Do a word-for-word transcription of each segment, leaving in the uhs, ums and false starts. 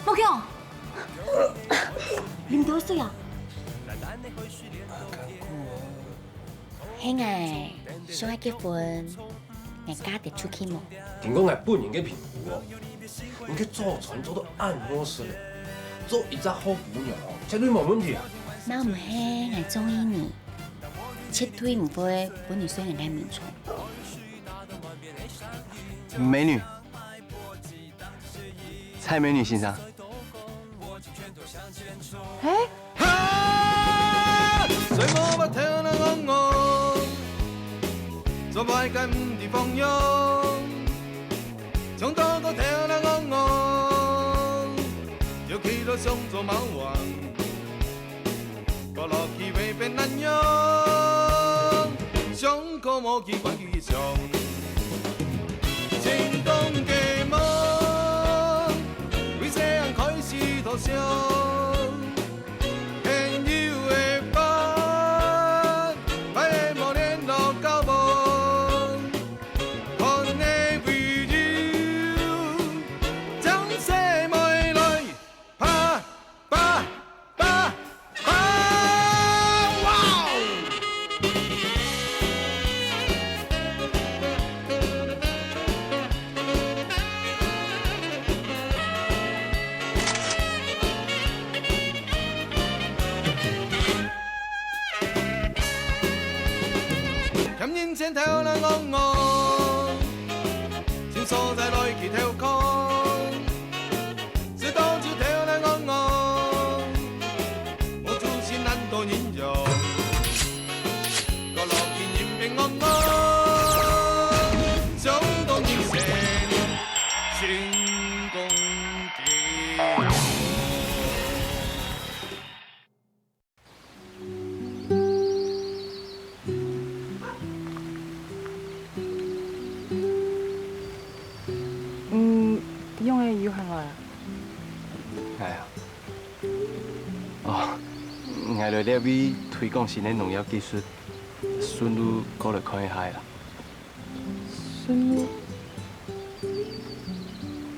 莫強，啉多水啊！係𠊎想愛結婚，𠊎嫁得出去無？聽講𠊎本人个評估哦，你个祖傳做到恁好勢咧，做一隻好餔娘哦，絕對無問題啊！若毋係𠊎中意你，絕對毋會分你睡𠊎个眠床。美女， 蔡美女先生。嘿？哈！所以我把頭來戇戇，做麼个毋知方向？從頭到頭來戇戇，就企到想做貓王。 過落去會變恁樣，想過無去管佢想。成功个夢，為細漢開始投降，現有个伴，歹个無聯絡交往，看个為由，將細妹來。 啪！啪！啪！啪！哇哦！欠人錢偷來戇戇，尋所在來去偷看。 食到就偷來戇戇，無出息懶惰人樣，過落去人變戇戇，想當人生成功个。 嗯，仰會有閒來啊？𠊎啊？哦，𠊎來這位推廣新个農業技術，順路過來看一下啦。 順路？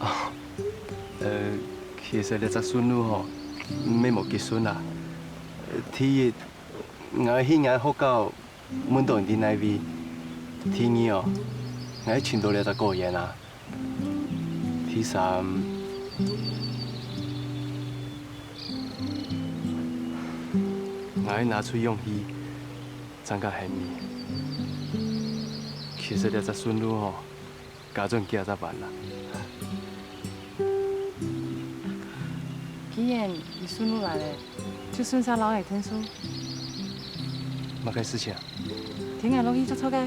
哦，呃，其實這隻順路吼，乜無幾順啊。呃，第一，𠊎去𠊎學校問到你在哪位；第二哦，𠊎尋到這隻果園啊；第三，𠊎拿出勇氣， 正敢喊你。其實這隻順路吼，加轉幾下隻彎啦。既然你順路來了，就順續摎𠊎𢯭手。麼个事情啊？𢯭𠊎落去就著个。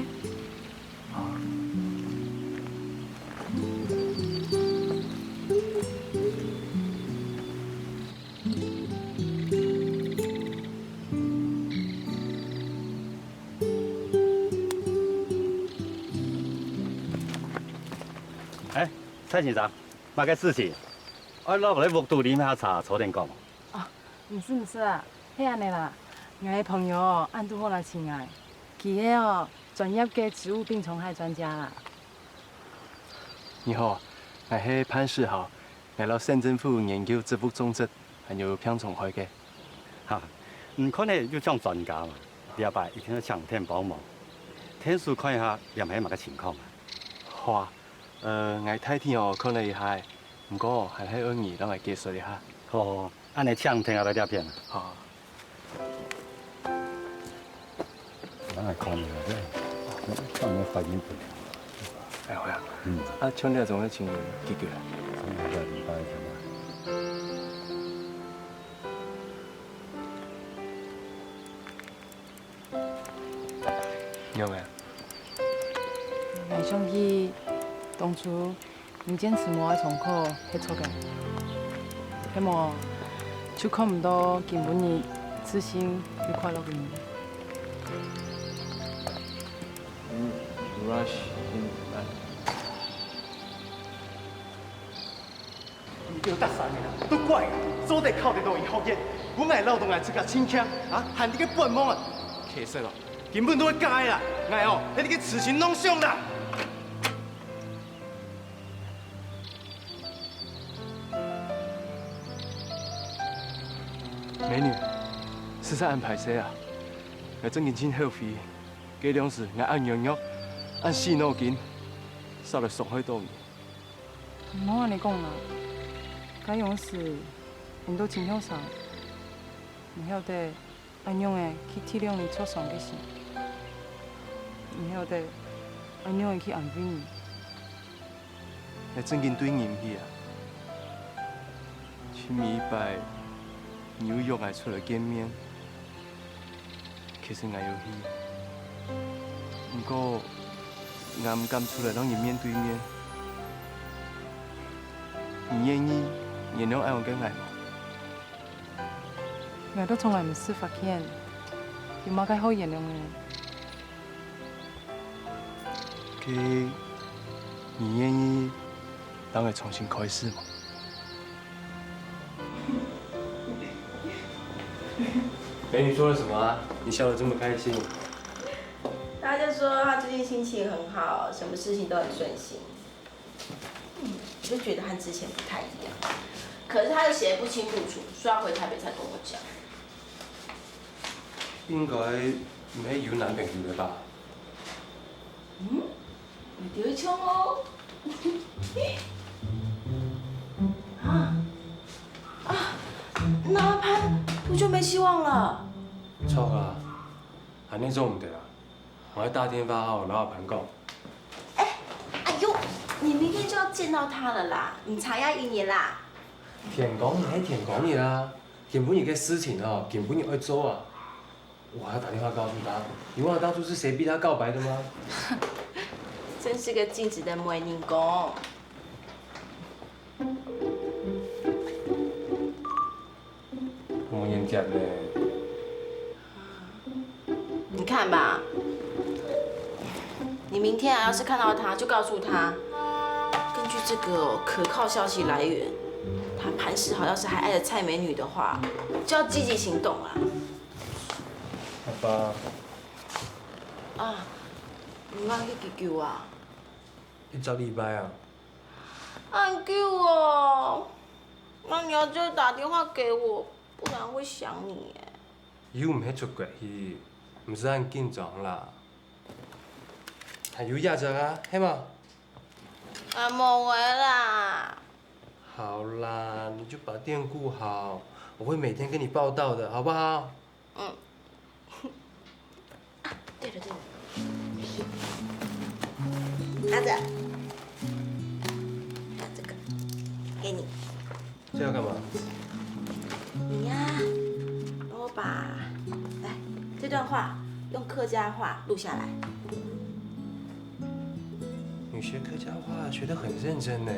哎，蔡先生，麼个事情？愛落來屋肚啉下茶，早點講。哦，毋係毋係啊，係恁仔啦，𠊎个朋友哦，暗頓好來尋𠊎，佢係哦，專業个植物病蟲害專家啦。你好，𠊎係潘世豪。 𠊎摎省政府研究植物種植，還有病蟲害个。哈，你看仔又像專家嘛，這擺一定愛請你幫忙。𢯭手看一下，這係麼个情況啊？好啊，呃，𠊎大體哦看了一下，毋過還係愛你摎𠊎解說一下。好，好，好，恁仔請𢯭手來這片啊。好。 𠊎來看一下，這，這，這發音不良。哎，好呀。嗯。啊，像這種个情形，解決了。像這種个情況。有無？𠊎想起當初 你堅持無愛重考係著个，係無就看毋到今晡日自信又快樂个你。You rush in life。你兜逐儕人啊，都怪𠊎，做得考得著醫學院，分𠊎恅著𠊎自家盡慶啊，還在該發夢啊！其實哦，根本都係假个啦！𠊎哦，係你个痴心妄想啦！美女，實在恁歹勢啊！𠊎正經盡後悔，該量時𠊎恁軟弱，恁死腦筋，煞來傷害到你。毋好恁樣講啦，該量時你都盡後生，毋曉得 恁樣仔去體諒你受傷个心，毋曉得恁樣仔去安慰你。𠊎正經對你毋起啊！盡尾一擺，你有約𠊎出來見面，其實𠊎有去，毋過𠊎毋敢出來摎你面對面。你願意原諒恁樣个𠊎無？ 𠊎都從來毋識發現，有麼个好原諒个。該你願意摎𠊎重新開始無？美女做了什麼啊？你笑得這麼開心？他就說他最近心情很好，什麼事情都很順心。 嗯，我就覺得和之前不太一樣。可是他又寫得不清不楚，說要回台北才跟我講。應該毋係有男朋友了吧？嗯，有點像哦。啊啊，那阿潘不就沒希望了？著啊，恁樣做毋得啊！𠊎愛打電話吼，摎阿潘講。 哎，哎喲，你明天就要見到他了啦，你才要一年啦。天光日係天光日啊，今晡日个事情哦，今晡日愛做啊。我還要打電話告訴他，你忘了當初是誰逼他告白的嗎？真是個盡職的媒人公。 無人接呢。你看吧，你明天啊，要是看到他，就告訴他。根據這個可靠消息來源，他潘世豪要是還愛著蔡美女的話，就要積極行動啊。阿爸。啊，你愛去幾久啊？一隻禮拜啊。恁久哦。 那你要記得打電話給我，不然會想你耶。又毋係出國去，毋使恁緊張啦。還有這隻啊，係無？啊，無了啦。好啦，你就把店顧好，我會每天跟你報到的，好不好？嗯。 啊，對了對了，拿著，拿這個，給你。這要幹嘛？你呀，幫我把，來，這段話用客家話錄下來。你學客家話學得很認真呢。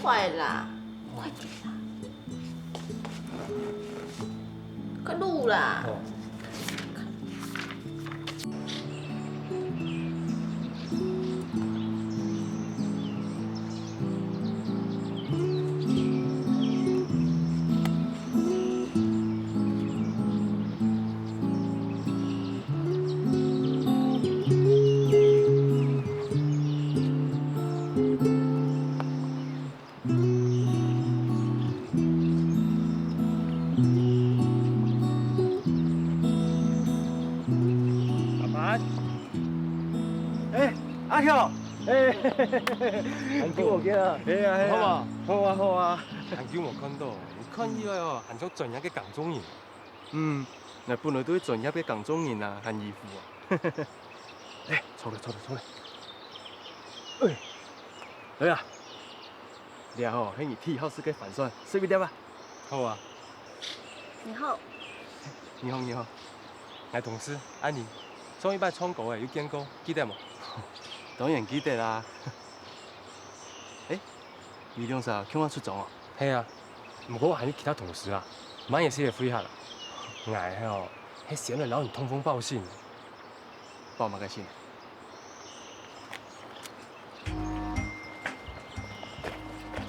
快啦，快點啦，快錄啦！哦。阿爸，哎，阿雄，哎，恁久無見啊！哎呀，哎呀，好無？好啊，好啊。恁久無看到，你看起來哦，還像專業个耕種人。嗯，𠊎本來就係專業个耕種人啊，還衣服啊。哎，坐咧，坐咧，坐咧。哎，來啊！ 這吼係你第一好食个番薯，食一粒啊！好啊。你好。你好，你好。𠊎同事，恁樣，上一擺唱歌仔有見過，記得無？當然記得啦。哎，你兩儕共下出莊哦？係啊，毋過還有其他同事啊，慢仔先來會合啦。𠊎吼，係先來摎你通風報信。 報麼个信？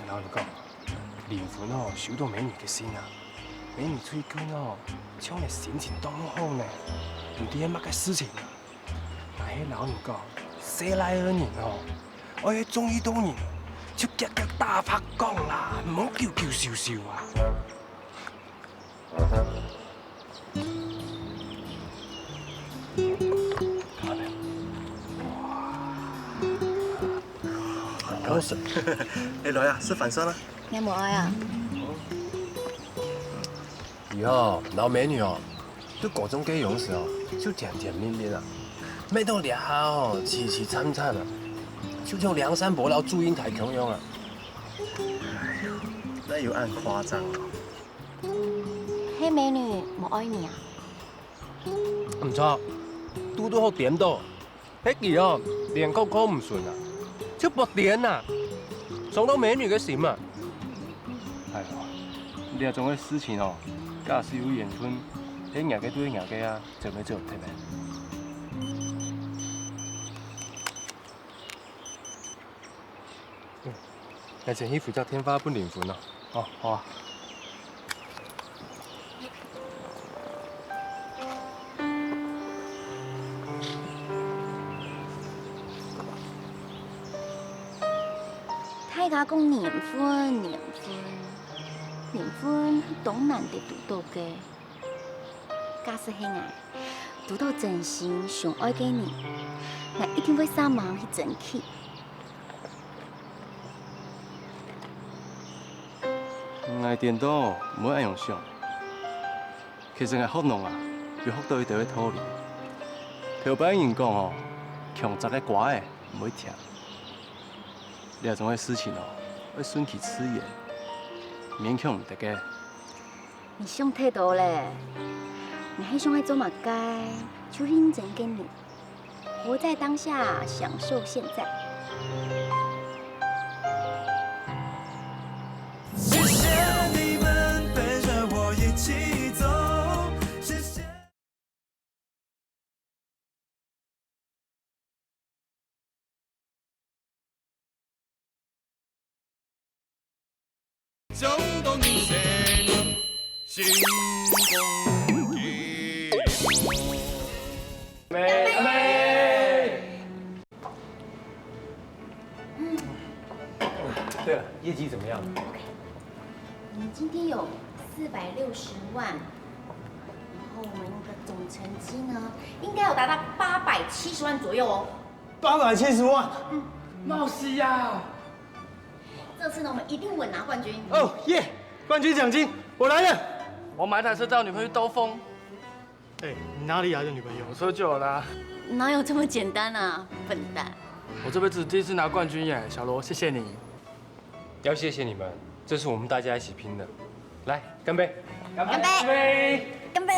摎你講，靈魂哦，收到美女个信啊。美女最近哦，像係心情當好呢，毋知係麼个事情啊。𠊎係摎你講，細賴仔人哦，愛係中意到人，就遽遽打發講啦，毋好久久收收啊。很好吃。哎，來啊，食飯先啊。你無愛啊？以後摎美女哦，對高中該樣時哦，就甜甜蜜蜜啊，乜到這下哦，淒淒慘慘啊，就像梁山伯摎祝英台共樣啊。哎喲，哪有恁誇張啊？該美女無愛你啊？毋著，堵堵好顛倒。 該佢哦，連call call毋順啊，就發癲啊，傷到美女个心啊。哎喲，這種个事情哦，假使有緣分，該若个對若个啊，做毋做得咩？嗯，𠊎先去回隻電話分靈魂哦。哦，好啊。 大家講緣分，緣分，緣分當難得堵著个。假使係𠊎，堵著真心相愛个人，𠊎一定會煞猛去爭取。 𠊎顛倒毋會恁樣想。其實𠊎學農啊，有學著一兜个道理。頭擺人講哦，強摘个瓜仔毋會甜。這種个事情哦，愛順其自然，勉強毋得个。你想忒多咧，你係想愛做麼个，就認真个你。 活在當下，享受現在。謝謝你們陪著我一起走，謝謝。 對了，業績怎麼樣？我們今天有四百六十萬，然後我們的總成績呢，應該有達到八百七十萬左右哦。八百七十萬？嗯，鬧死呀！這次呢，我們一定穩拿冠軍。哦耶！冠軍獎金我來了。我買台車載女朋友去兜風。哎，你哪裡來的女朋友？我車就有啦。哪有這麼簡單啊，笨蛋！我這輩子第一次拿冠軍耶，小羅，謝謝你。要謝謝你們，這是我們大家一起拼的。來，乾杯！乾杯！乾杯！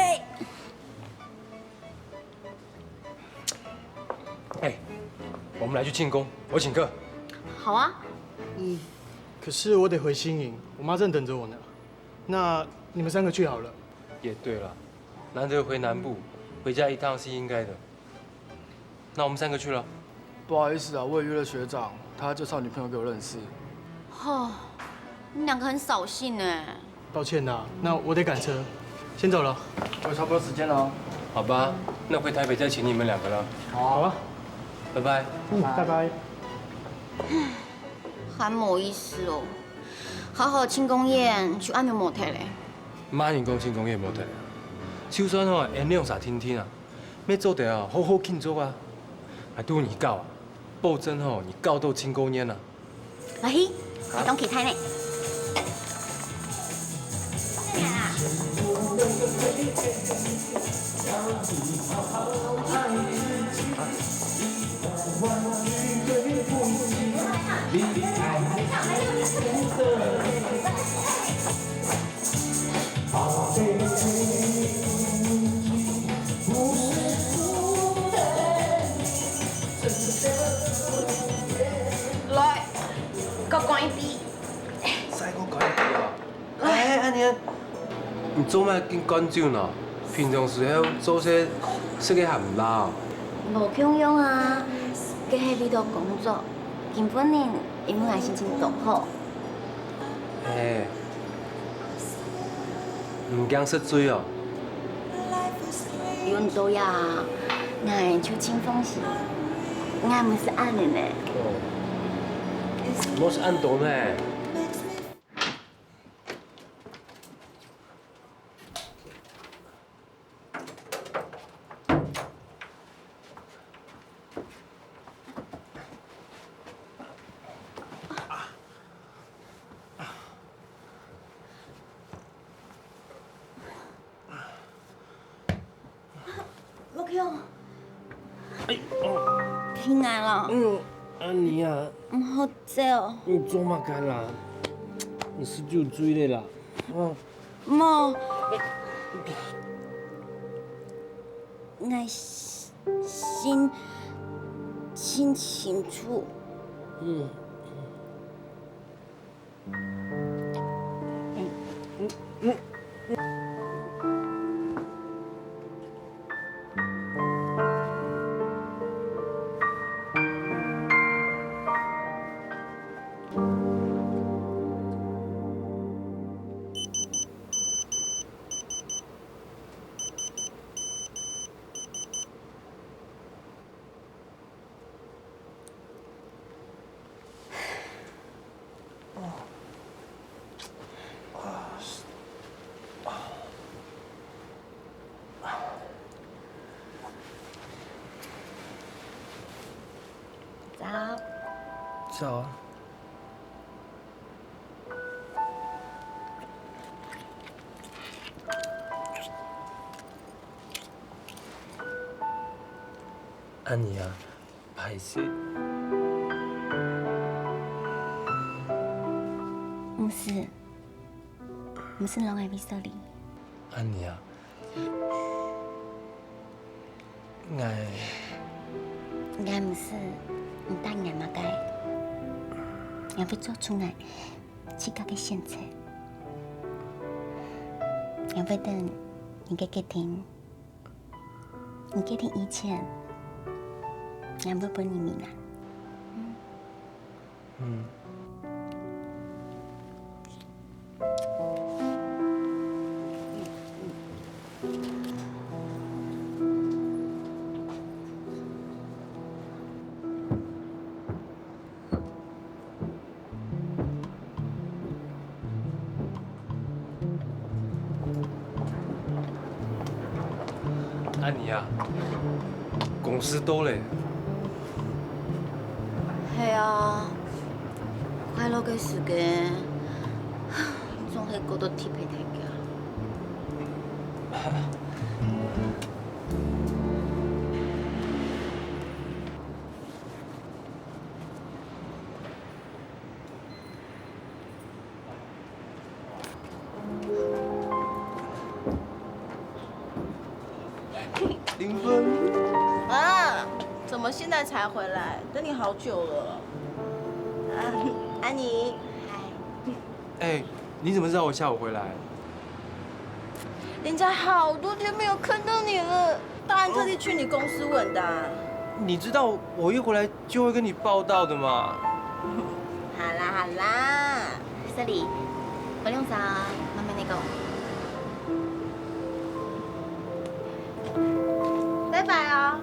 哎，我們來去慶功，我請客。好啊。嗯，可是我得回新營，我媽正等著我呢。那你們三個去好了。也對了，難得回南部，回家一趟是應該的。那我們三個去了。不好意思啊，我也約了學長，他介紹女朋友給我認識。吼，你們兩個很掃興哎。 抱歉啦，那我得趕車，先走了。我差不多時間了哦。好吧，那回台北再請你們兩個了。好啊。拜拜。嗯，拜拜。還無意思哦，好好慶功宴就恁樣無忒咧。麼人講慶功宴無忒啊？就算吼，恁樣煞定定啊，乜做得啊，好好慶祝啊。啊，拄你到啊，保證吼，你到到慶功宴啊。 來去，𠊎當期待呢。來，過關一關。再過關一關啊！哎，恁樣，你做麼个緊灌酒呢？平常時候做事食个還毋罅哦？無共樣啊，該係為著工作，今晡日因為𠊎心情當好。 嘿，毋驚食醉哦？有你到這啊，𠊎就盡放心。𠊎毋係恁樣呢。哦，無係恁樣呢。𠊎啦。嗯，安妮啊，毋好走。你做麼个啦？你是酒醉了啦？啊，無，𠊎心，心情不。嗯。 早。早啊。安妮啊， 歹勢。毋使，毋使摎𠊎會失禮。安妮啊，𠊎，𠊎毋使你答應𠊎麼个，𠊎會做出𠊎自家个選擇。𠊎會等你个決定。 你決定以前，𠊎會分你明啊。嗯。安妮啊，公司到了。係啊，快樂个時間，總係過到特別个。 林芬。啊，怎么现在才回来？等你好久了。啊，安妮。嗨。哎，你怎么知道我下午回来？人家好多天没有看到你了，当然特地去你公司问的啊。你知道我一回来就会跟你报道的嘛。好啦好啦，Sally，我用啥？慢慢地讲。拜拜哦。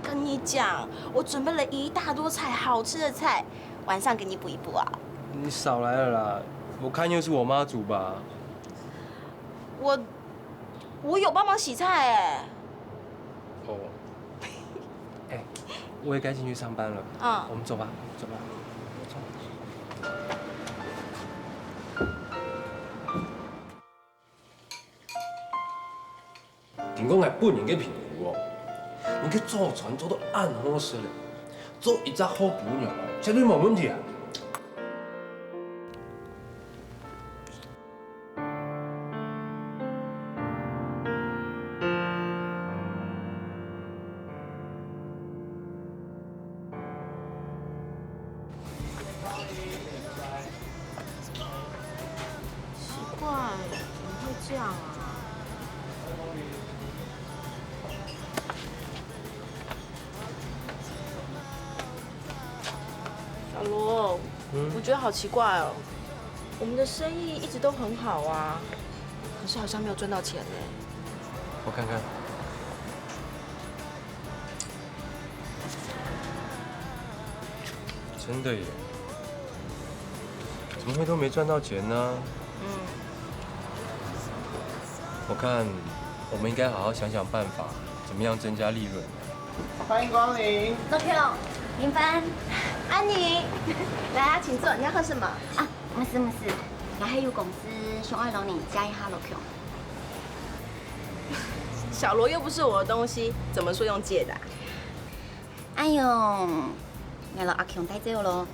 跟你讲，我准备了一大桌菜，好吃的菜，晚上给你补一补啊。你少来了啦，我看又是我妈煮吧。我 我有帮忙洗菜哎。哦。哎，我也该进去上班了。嗯。我们走吧，走吧，走。听讲，𠊎本人个评估哦，你个祖传做到恁好势了，做一只好餔娘哦，绝对无问题啊。 奇怪，怎么会这样啊？ 小罗，嗯？我觉得好奇怪哦。我们的生意一直都很好啊，可是好像没有赚到钱呢。我看看。真的耶，怎么会都没赚到钱呢？嗯。我看我们应该好好想想办法，怎么样增加利润。 欢迎光临。罗兄，林芬，安妮，来啊，请坐。你要喝什么？啊，毋使，毋使，𠊎還有公事想愛摎你借一下，羅兄。小羅又不是我的東西，怎麼說用借的啊？哎喲，𠊎摎阿強帶走咯，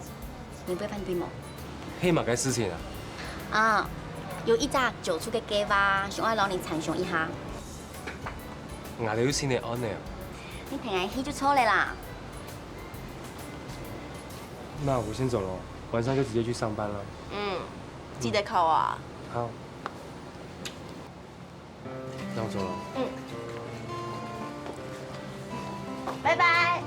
你會反對無？係麼个事情啊？啊，有一隻救助个計畫，想愛摎你參詳一下。𠊎兜有新个案呢。你陪𠊎去就著了啦。那我先走了，晚上就直接去上班了。嗯，記得call我啊。好。 那我走了。嗯，拜拜。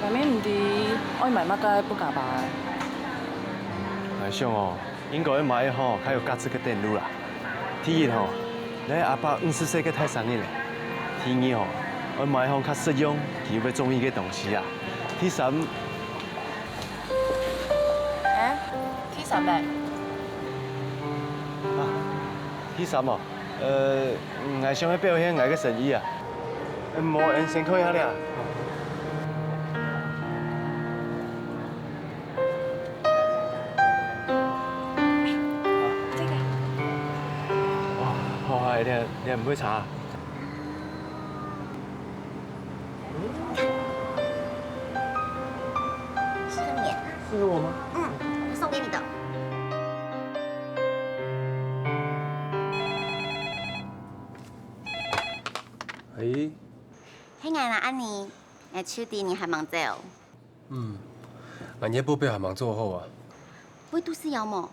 𠊎乜毋知愛買麼个分阿爸。𠊎想哦，應該愛買吼較有價值个等路啦。第一吼，你阿爸五十歲个大生日咧。第二吼，愛買吼較實用，佢會中意个東西啊。第三，哎，第三咩？啊，第三哦， 呃，𠊎想愛表現𠊎个誠意啊。無，𠊎先看一下咧。這個。哦，好，好，你，你毋會差啊？適合你。適合我嗎？嗯，送給你的。 哎。係𠊎啦，阿妮，𠊎就知你還吂走。嗯，𠊎个報表還吂做好啊。會肚屎枵無？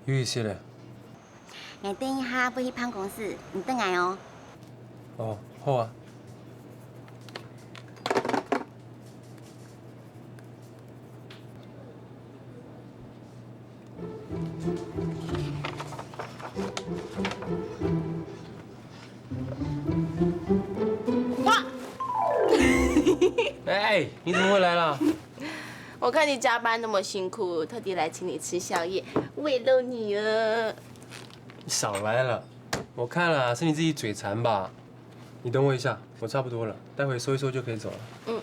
有一些咧。𠊎等一下會去辦公室，你等𠊎哦。哦，好啊。 哇！哎，你怎麼會來了？我看你加班那麼辛苦，特地來請你吃宵夜，慰勞你啊。你少來了，我看了是你自己嘴饞吧。 你等我一下，我差不多了，待會收一收就可以走了。嗯。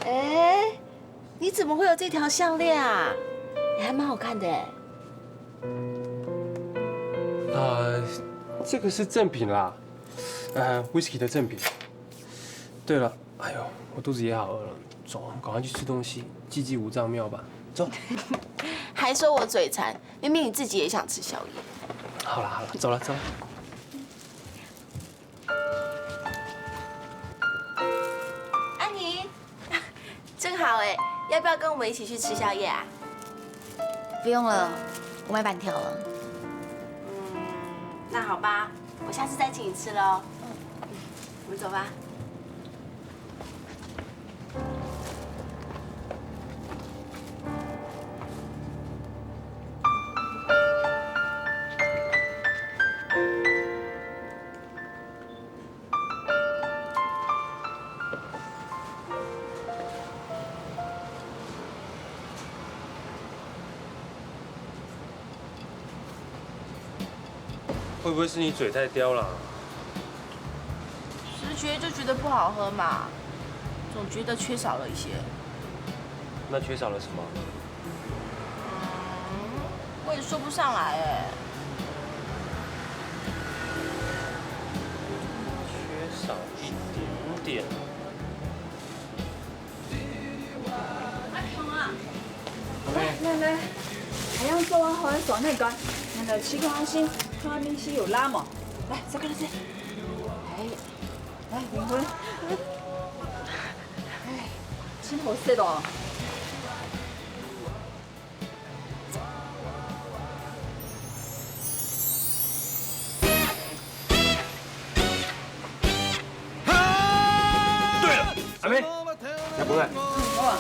哎，你怎麼會有這條項鏈啊？你還蠻好看的哎。呃，這個是贈品啦，呃，whisky的贈品。對了， 哎呦，我肚子也好餓了，走，趕快去吃東西，祭祭五臟廟吧。走。還說我嘴饞，明明你自己也想吃宵夜。好了好了，走了走了。安妮，正好哎，要不要跟我們一起去吃宵夜啊？不用了，我買粄條了。嗯，那好吧，我下次再請你吃嘍。我們走吧。 會不會是你嘴太刁啦？直覺就覺得不好喝嘛，總覺得缺少了一些。那缺少了什麼？嗯，我也說不上來哎。缺少一點點。 來來來，還有做好个酸奶糕，來來試看下先，看下面係有辣無？來，再過來試。哎，來，靈魂。哎，真好食哦。 對了，阿妹，要不然。嗯，好啊。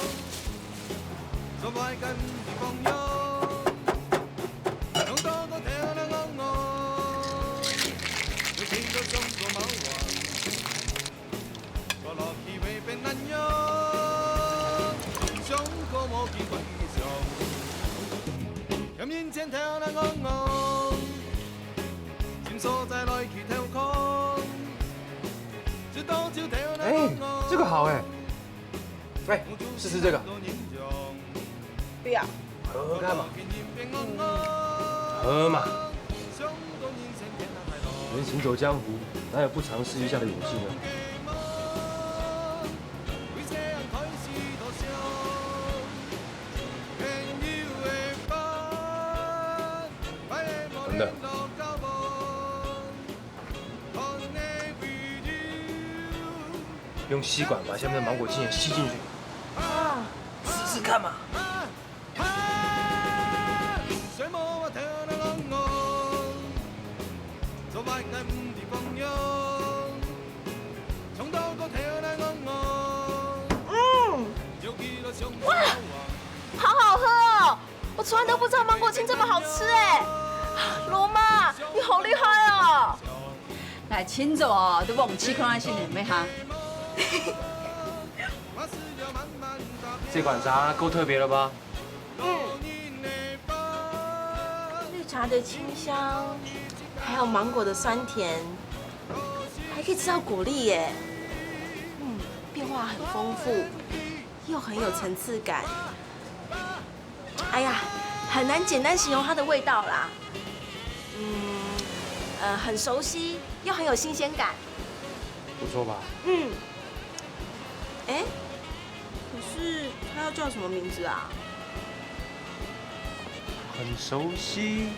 哎，这个好哎，哎，试试这个。不要。喝看嘛。喝嘛。人行走江湖，哪有不尝试一下的勇气呢？真的。用吸管把下面的芒果精油吸进去。啊，试试看嘛。嗯，哇，好好喝哦！我从来都不知道芒果青这么好吃哎。罗妈，你好厉害哦！来，清早哦，都忘记看看新闻没哈？这款茶够特别了吧？嗯，绿茶的清香，还有芒果的酸甜，还可以吃到果粒耶。嗯，变化很丰富，又很有层次感。哎呀，很难简单形容它的味道啦。嗯，呃，很熟悉，又很有新鲜感。不错吧？嗯。哎，可是它要叫什么名字啊？很熟悉，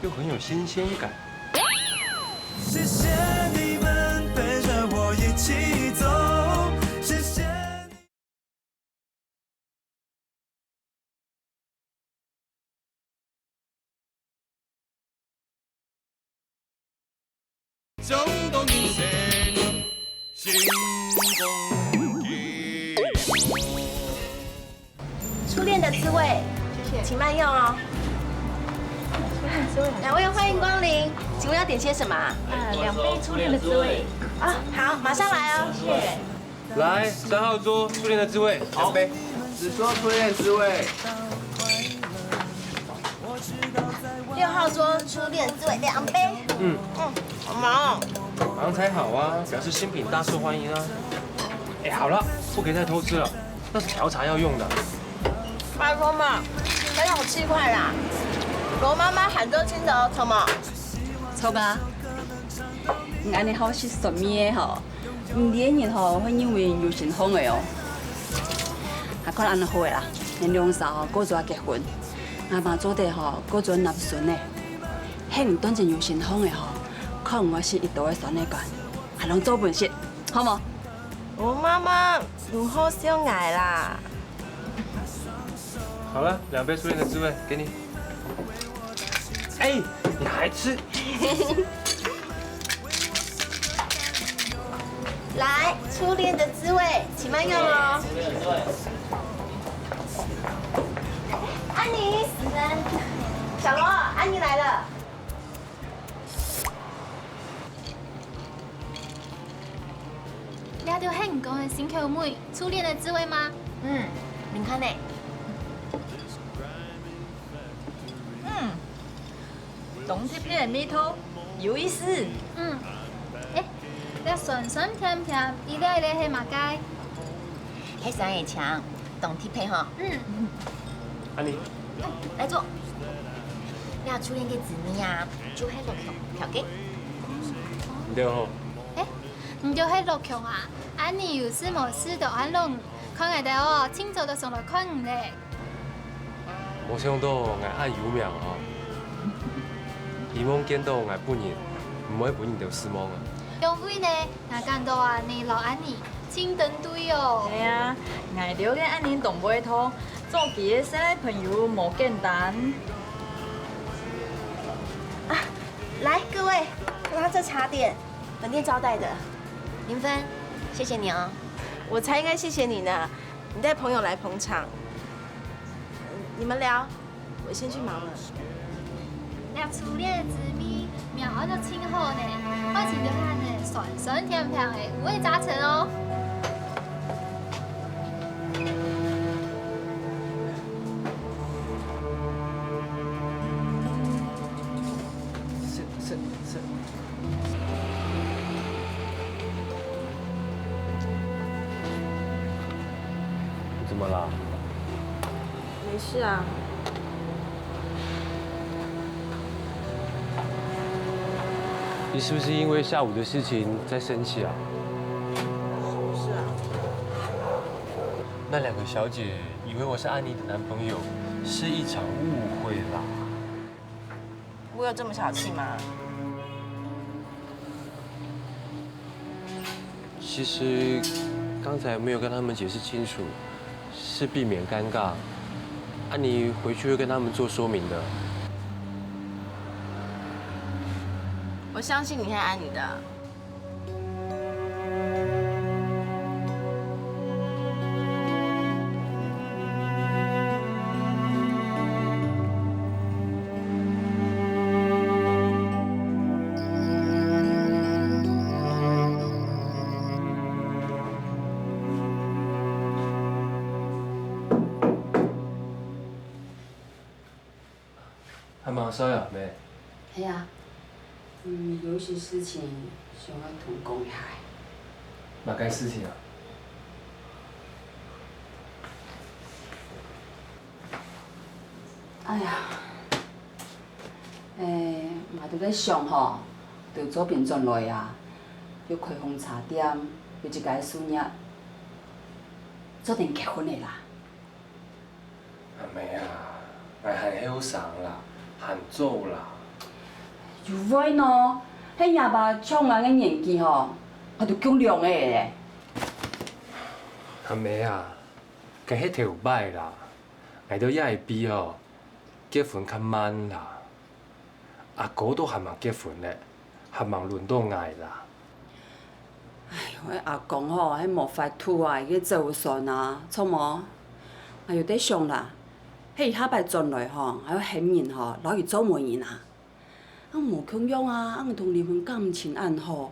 又很有新鲜感。谢谢你们陪着我一起走，谢谢你。初恋的滋味，谢谢。请慢用哦。初恋滋味。两位欢迎光临，请问要点些什么啊？啊，两杯初恋的滋味。啊，好，马上来哦。谢谢。 来，三号桌，初恋的滋味，两杯。十桌初恋滋味。六号桌，初恋滋味，两杯。嗯。嗯，好忙哦。忙才好啊，表示新品大受欢迎啊。哎，好了，不可以再偷吃了，那是调茶要用的。拜托嘛，不要有气派啦。罗妈妈喊做青头，怎么？错啊，你安尼好食酸味的吼。 毋知人吼會認為有身項个哦。啊，看安尼好个啦，𠊎兩儕吼過早結婚，𠊎嘛做得吼過早納孫呢。係毋單淨有身項个吼，看毋過食一道个酸个乾，還能做本事，好無？我媽媽毋好笑𠊎啦。好了，兩杯初戀的滋味給你。哎，你還吃？ 來，初戀的滋味，請慢用哦。安妮，小羅，安妮來了。這就係你講个新口味，初戀的滋味嗎？嗯，你看呢？嗯。 當特別个味道，有意思。嗯，欸，這酸酸甜甜，一粒一粒係麼个？係酸个醬，當特別吼。嗯。安妮，來坐。這初戀个滋味啊，就係六香調个。毋對吼。欸，毋就係六香啊？安妮有事無事都恁勞，看𠊎兜哦，清早都上來看你咧。 無想到𠊎恁有命哦！希望見到𠊎本人，毋會分你兜失望啊！因為呢，𠊎感到啊，你摎安妮盡登對哦。係啊，𠊎兜个安妮當會討，做佢个細賴朋友無簡單。啊，來，各位，拿這茶點，本店招待的。林芬，謝謝你哦。我才應該謝謝你呢。 你帶朋友來捧場。你們聊，我先去忙了。這初戀个滋味，名安到盡好呢，愛情就係恁呢酸酸甜甜个，五味雜陳哦。怎么了？没事啊。你是不是因为下午的事情在生气啊？什么事啊？那两个小姐以为我是安妮的男朋友，是一场误会啦。我有这么小气吗？其实刚才没有跟他们解释清楚，是避免尴尬。安妮回去会跟他们做说明的。我相信你和安妮的。 还蛮衰啊，妹。係啊，嗯，有一些事情想要同你講一下。麼个事情啊？哎呀，誒，𠊎都在想吼，對做兵轉來啊，有開紅茶店，有一個事業，做得結婚个啦。 阿姆啊，𠊎還後生啦，還早啦。又會喏，係若爸像𠊎个年紀吼，𠊎都降兩个咧。阿姆啊，該係頭擺啦，𠊎兜這一輩吼，結婚較慢啦。 阿哥都還吂結婚咧，還吂輪到𠊎啦。哎喲，阿公吼，係無法度啊，佢走算啊，著無？𠊎有在想啦，係佢下擺轉來吼，𠊎愛喊人吼，摎佢做媒人啊。啊無共樣啊，啊同離婚感情恁好，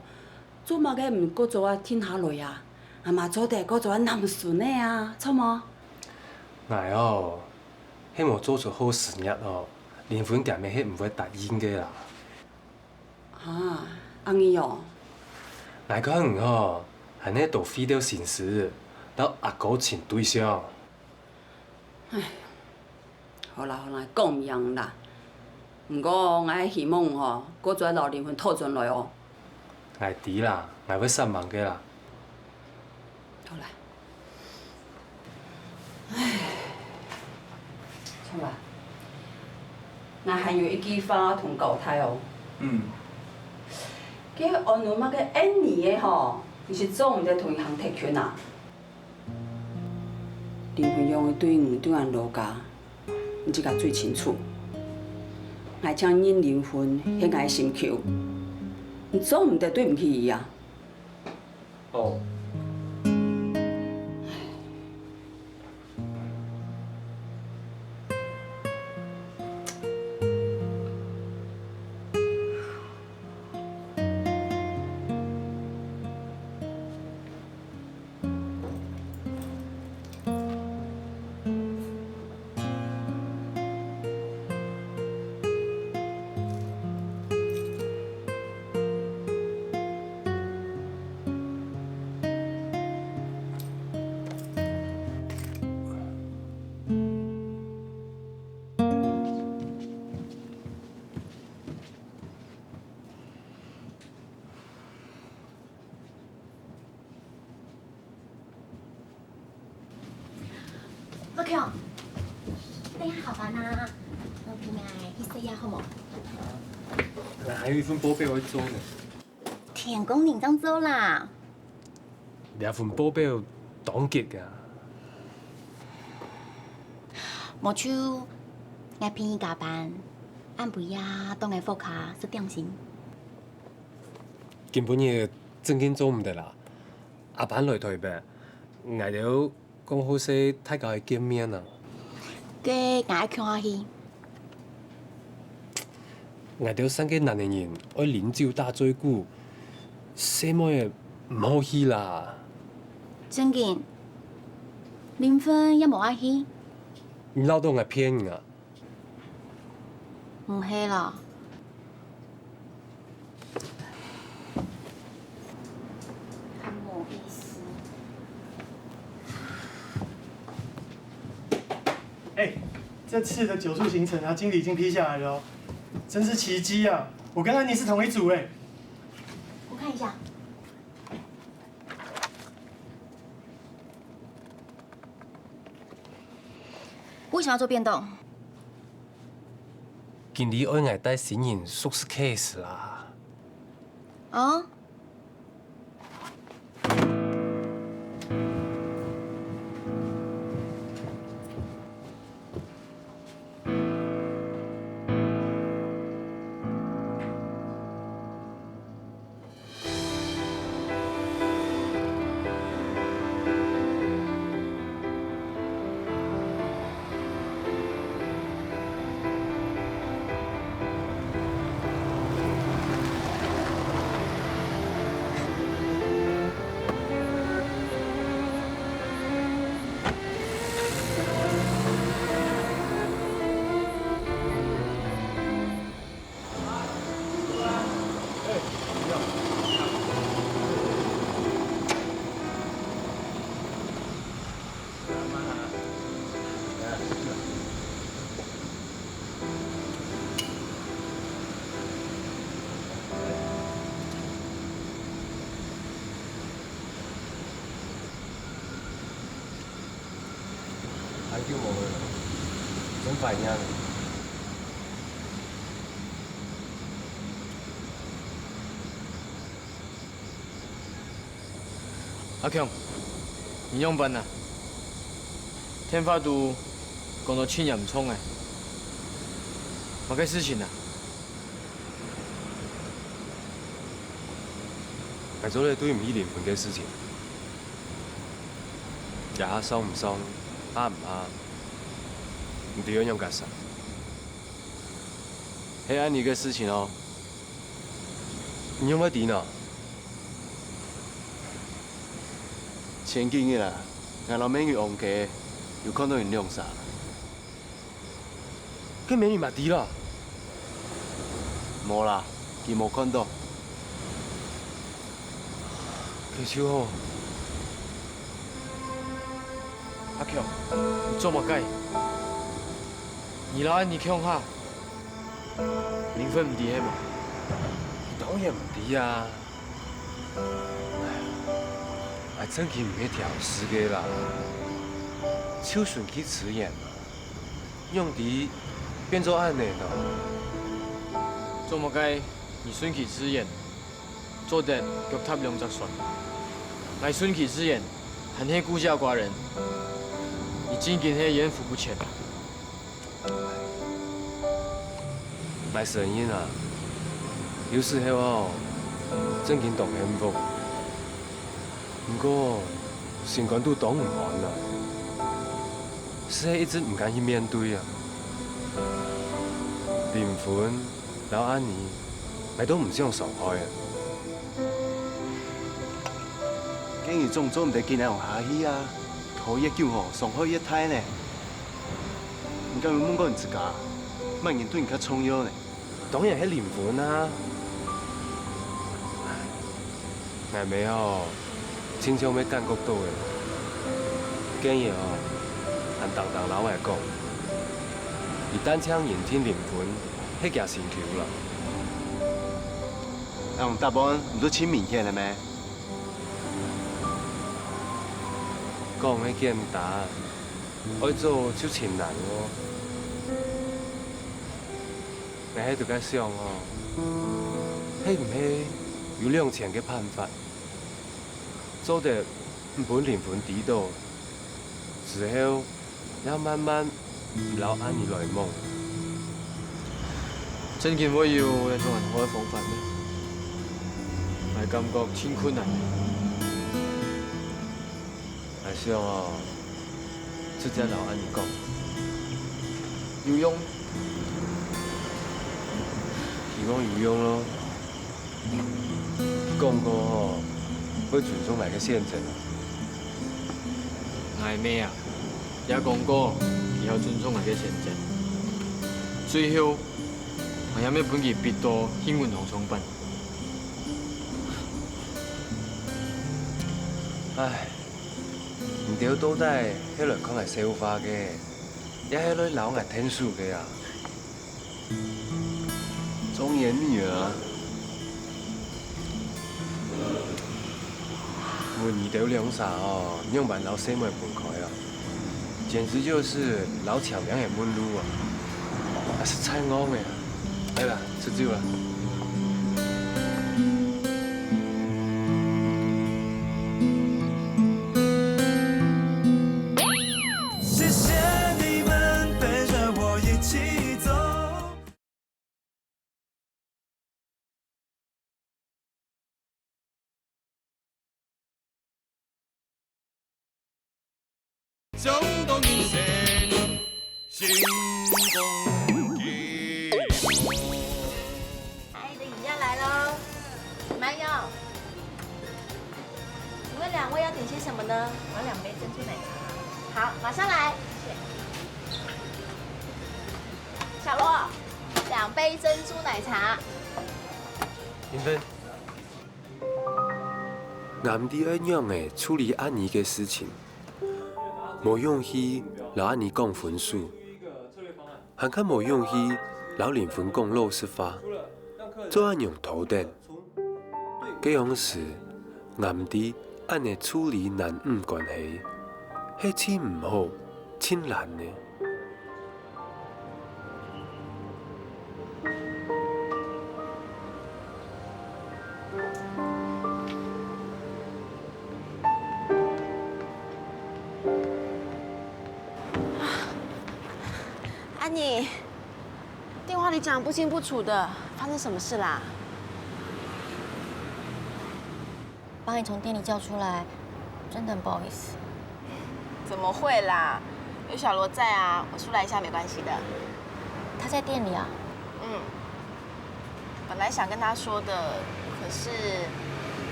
做麼个毋過早啊定下來啊？阿姆做得過早啊揇孫仔啊，著無？𠊎哦，係無做出好事業哦，離婚店乜係毋會答應个啦。啊，恁樣哦。𠊎看你哦，還係多費兜心思，摎阿哥尋對象。唉， 好啦好啦，講毋贏啦。毋過𠊎希望吼，過早摎離婚討轉來哦。𠊎知啦，𠊎會煞猛个啦。好啦。唉，著啦。𠊎還有一句話同你交代哦。嗯。該安奴麼个恁樣个吼，你係做毋得同佢行忒近啊？ 離婚樣个對你對𠊎老家，你自家最清楚。𠊎請人離婚係𠊎心臼，你做毋得對毋起佢啊！哦。 阿強，等下下班啊，你陪𠊎去食夜好無？𠊎還有一份報表愛做呢。天光你正做啦。這份報表當急啊。無就，𠊎陪你加班，暗晡夜到𠊎屋下食點心。今晡日正經做毋得啦。 阿爸來臺北，𠊎兜講好勢大家會見面啊。該𠊎愛共下去。𠊎兜三個男仔人愛啉酒打嘴鼓，細妹仔毋好去啦。正經，林芬也無愛去。你恅著𠊎騙你啊？ 毋係啦。很無意思。这次的酒宿行程啊，经理已经批下来了哦，真是奇迹啊！我跟安妮是同一组哎。我看一下。为什么要做变动？经理爱𠊎带新人熟悉 case 啦。哦，恁久無了，真懷念。阿強，你仰般啊？電話肚講到盡嚴重欸，麼个事情啊？ 𠊎做得對毋起靈魂个事情，這下爽毋爽，怕毋怕，毋知愛仰結煞。係恁呢个事情哦，你仰會知呢？前幾日啊，𠊎摎美女往街，有看到𠊎兩儕。 該美女嘛知了？無啦，佢無看到。該就好。阿強，你做麼个？你摎恁呢共下，靈魂毋知係無？當然毋知啊！𠊎正經毋係挑事个啦，就順其自然嘛。 仰知變做恁呢呢？做麼个你順其自然，做得腳踏兩隻船？𠊎順其自然，還係孤家寡人。你正經係怨福不淺啊！𠊎承認啊，有時候哦，正經當幸福。 毋過，心肝肚當毋安啊，實在一直毋敢去面對啊。靈魂摎恁呢，𠊎都毋想傷害啊。該你總做毋得緊恁樣下去啊，拖越久吼，傷害越大呢。你敢有問過你自家，麼人對你較重要呢？ 當然係靈魂啊！𠊎姆吼，親像會感覺到个，今日吼，還當當摎𠊎講，佢單淨認定靈魂係厥心臼啦。恁樣答案毋就盡明顯了咩？講个簡單，愛做就盡難哦。 𠊎係在該想哦，係毋係有兩全个辦法，做得毋分靈魂知到，之後也慢慢毋摎恁呢來往。正經會有這種恁好个方法咩？𠊎感覺盡困難。 𠊎想哦，直接摎恁呢講，有用？希望有用咯。講過吼，會尊重𠊎个選擇。𠊎姆啊，也講過，佢愛尊重𠊎个選擇。最後，𠊎也毋會分佢逼到去銀行上班。唉。 你兜到底係來看𠊎笑話个，這係來摎𠊎𢯭手个啊？忠言逆耳啊！問你兜兩儕哦，仰般摎細妹分開啊？簡直就是摎牆壁个問路啊！啊，實在戇个啊！來啦，出酒啦！ 謝謝你們陪著我一起走。阿姨的飲料來嘍，慢用。請問兩位要點些什麼呢？我要兩杯珍珠奶茶。好，馬上來。謝謝。小羅，兩杯珍珠奶茶。林芬，𠊎毋知愛仰仔處理阿妮个事情，無勇氣摎阿妮講分手，還較無勇氣摎林芬講老實話。做恁樣拖等，該央時，𠊎毋知恁仔處理男女關係，係盡毋好、盡懶呢。 阿妮，電話裡講不清不楚的，發生什麼事啦？ 把你從店裡叫出來，真的很不好意思。怎麼會啦？有小羅在啊，我出來一下沒關係的。他在店裡啊？嗯，本來想跟他說的，可是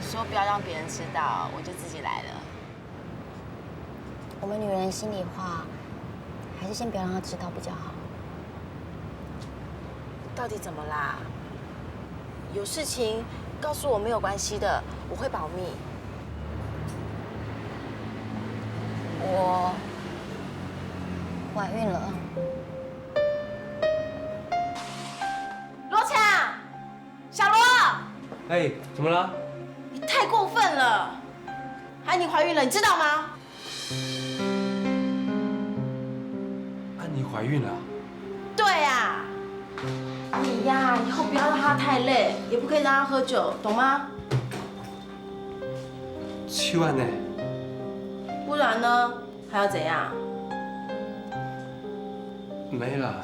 你說不要讓別人知道，我就自己來了。 我們女人心裡話，還是先不要讓他知道比較好。到底怎麼啦？有事情告訴我沒有關係的，我會保密。我懷孕了。羅強，小羅，哎，怎麼了？你太過分了！阿妮懷孕了，你知道嗎？ 阿妮懷孕了？對啊，你呀，以後不要讓她太累，也不可以讓她喝酒，懂嗎？就恁仔。不然呢？還要怎樣？沒啦。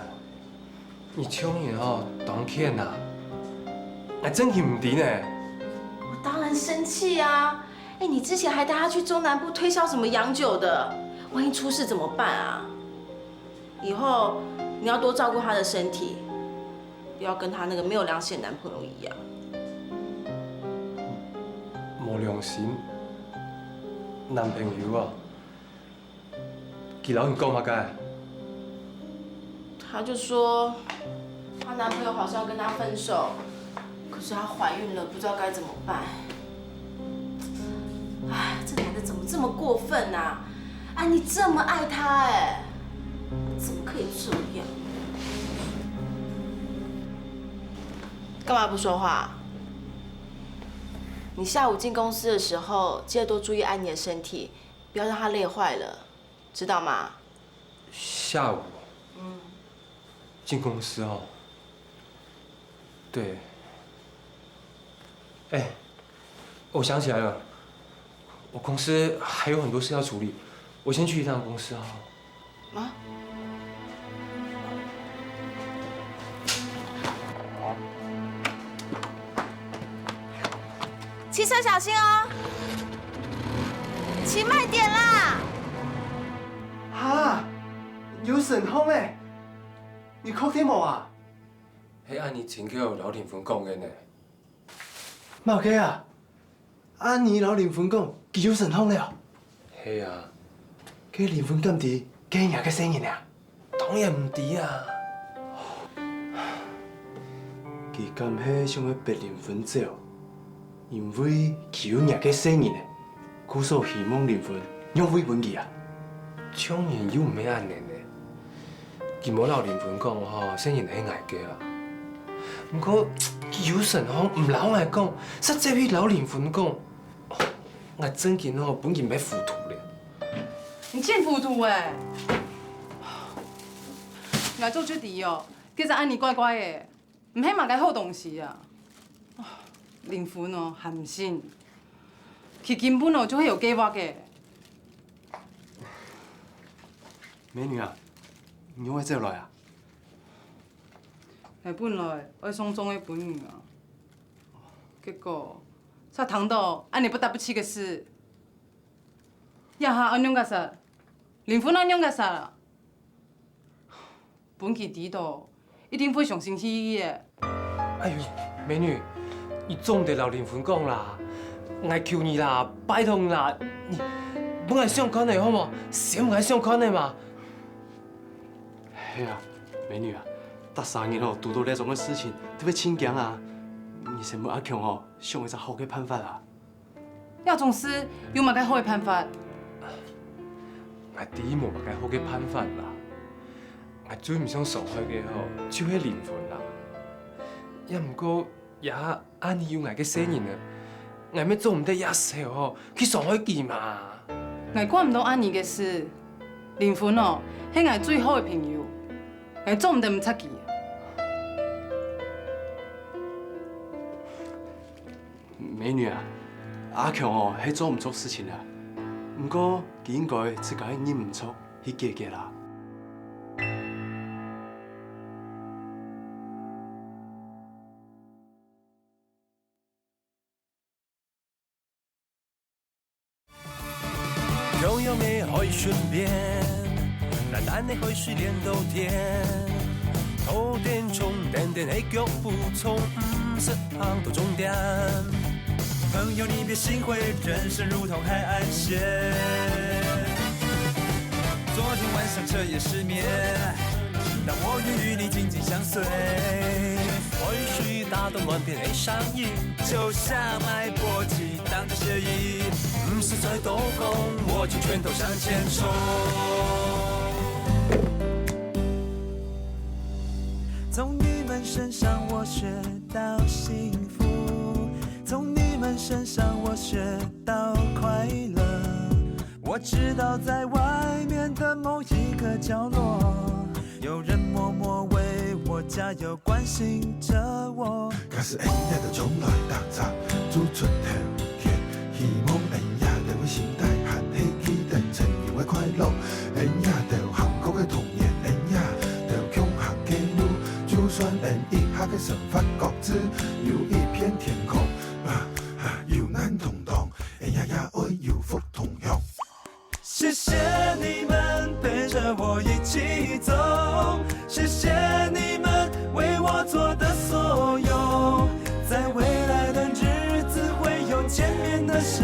你這種人哦，當譴啊！𠊎真經毋知呢。我當然生氣啊！哎，你之前還帶她去中南部推銷什麼洋酒的，萬一出事怎麼辦啊？以後你要多照顧她的身體，不要跟她那個沒有良心的男朋友一樣。無良心？男朋友哦？ 佢摎你講麼个？她就說，她男朋友好像要跟她分手，可是她懷孕了，不知道該怎麼辦。哎，這男的怎麼這麼過分啊？哎，你這麼愛他哎，怎麼可以這樣？幹嘛不說話？你下午進公司的時候，記得多注意安妮的身體， 不要讓她累壞了，知道嗎？下午，嗯，進公司哦。對。哎，我想起來了，我公司還有很多事要處理，我先去一趟公司哦。 啊？騎車小心哦，騎慢點啦。哈，有身項欸，你確定無啊？係安妮親口摎林芬講个呢。麼个啊？ 安妮摎林芬講，佢有身項了。係啊。該林芬敢知該係若个細人啊？當然毋知啊。佢敢係想愛逼林芬走，因為佢有若个細人呢，故所希望林芬讓位分佢啊？這種人又毋係恁仔呢。佢無摎林芬講吼，細人係𠊎个啦。毋過佢有時吼毋摎𠊎講，煞走去摎林芬講，𠊎正經吼分佢搣糊塗咧。你真糊塗欸！𠊎早就知哦，佢就恁呢怪怪个，毋係麼个好東西啊！林芬哦，還毋信，佢根本哦就係有計畫个。美女啊，你仰會走來啊？ 𠊎本來愛送粽仔分你啊，結果煞聽到恁呢不搭不起个事。這下愛仰結煞？林芬愛仰結煞啊？分佢知到，一定會傷心氣氣个。哎喲，美女，你做毋得摎林芬講啦，𠊎求你啦，拜託你啦，你分𠊎想看仔好無？先分𠊎想看仔嘛。 係啊，美女啊，逐儕人吼堵到這種个事情，都會盡驚啊。你先分阿強吼想一隻好个辦法啊。這種事有麼个好个辦法？𠊎知無麼个好个辦法啦。𠊎最毋想傷害个吼，就係林芬啦。也毋過， 這下阿尼有𠊎个細人仔，𠊎乜做毋得這時候吼去傷害佢嘛。𠊎管毋到阿尼个事，林芬哦，係𠊎最好个朋友，𠊎做毋得毋插佢。美女啊，阿強哦係做毋著事情啊，毋過佢應該自家認毋著去解決啦。 游泳的海水變，淡淡的海水連到天，頭頂重，淡淡的腳步衝，毋使行到終點。朋友，你別心灰，人生如同海岸線。昨天晚上徹夜失眠，但我願與你緊緊相隨。海水打動亂變的聲音，就像脈搏激盪的血液，毋使再多講，我就全都向前衝。从你们身上我学到幸福，从你们身上我学到快乐。我知道在外面的某一个角落，有人默默为我加油，关心着我。假使恁樣就從來打雜，做出頭天，希望恁樣就會心態還係記得曾經个快樂。恁樣就幸福个童年，恁樣就共行个路，就算恁一下个生活各自有一片天空，啊，啊，有難同當，恁樣也愛有福同享。 謝謝你們陪著我一起走，謝謝你們為我做的所有。在未來的日子會有見面的時